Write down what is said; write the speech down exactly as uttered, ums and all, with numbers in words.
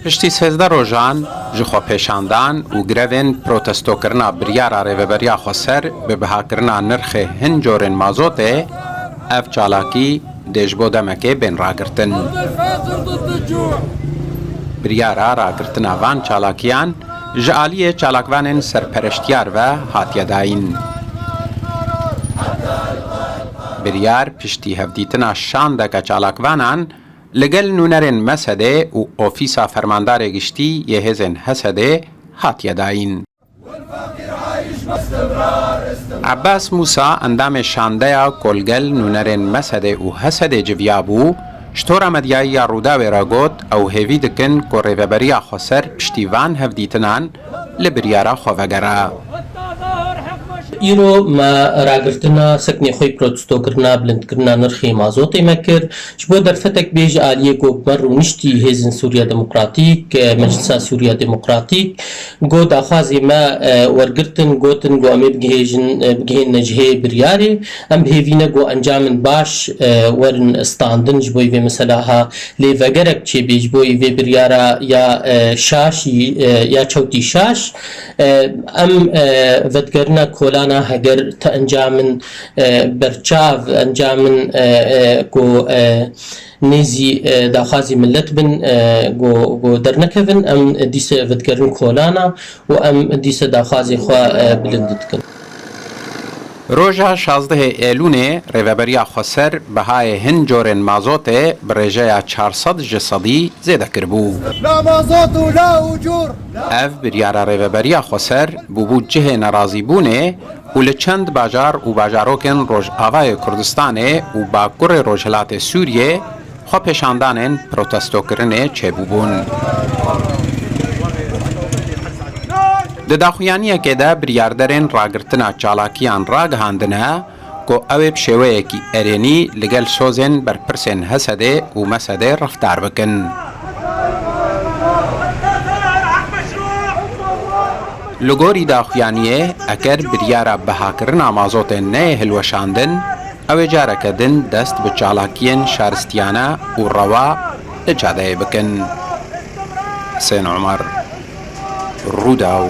Piştî sêzdeh rojan ji xwepêşandan û grevên protestokirina biryara Rêveberiya Xweser bi bihakirina nirxê hin corên mazotê, ev çalakî dê ji bo demekê bên ragirtin. Biryara ragirtina van çalakiyan ji aliyê çalakvanên serpereştiyar ve hatiye dayîn. Biryar piştî hevdîtina şandeke çalakvanan li gel nûnerên mesedê û ofîsa fermandarê giştî yê hêzên hesedê hatiye dayîn. Ebbas Mûsa, endamê şandeya ku li gel nûnerên mesedê û hesedê civiya bû, ji tora medyayî ya Rûdawê re got, ew hêvî dikin ku Rêveberiya Xweser piştî van hevdîtinan li biryara xwe vegere. Îro me ragirtina seknê xwe yî protestokirina bilindkirina nirxê mazotê me kir. Ji bo derfetek bê ji aliyê ku me rûniştî Hêzên Sûriya Demokratîk, e, Meclisa Sûriya Demokratîk, got daxwazê me, e, wergirtin, gotin ku em ê bigihêjin, e, bigihênine cihê biryarê. Em bi hêvî ne ku encamên baş, e, werin standin ji bo vê mesela ha. Lê vegerek çêbê ji bo vê biryara ya, e, şaşî, e, ya çewtî şaş, e, em, e, vedigerine kolana heger ti encamin, e, berçav, encamin, e, e, ku, e, nêzî, e, daxwazî millet bin, e, ku, ku dernekevin, em dîse vedigerin kolana û em dîse daxwazê xwe, e, bilind dikin. Roja şazdehê Êlûnê Rêveberiya Xweser bihayê hin corên mazotê bi rêjeya çar sed ji sedî zêde kiribû. La mazot û la ucur. Ev biryara Rêveberiya Xweser bûbû cihê nerazîbûnê û li çend bajar û bajarokên Rojavayê Kurdistanê û Bakurê Rojhilatê Sûriyê xwepêşandanên protestokirinê çêbûbûn. Di daxuyaniyekê de biryarderên ragirtina çalakiyan ragihandine ku ew ê bi şêweyekî erênî li gel sozên berpirsên Hesedê û Mesedê reftar bikin. Li gorî daxuyaniyê, eger biryara bihakirina mazotê neyê hilweşandin, ew ê careke din dest bi çalakiyên şaristiyane û rewa li cadeyê bikin. Husên Omer, Rûdaw.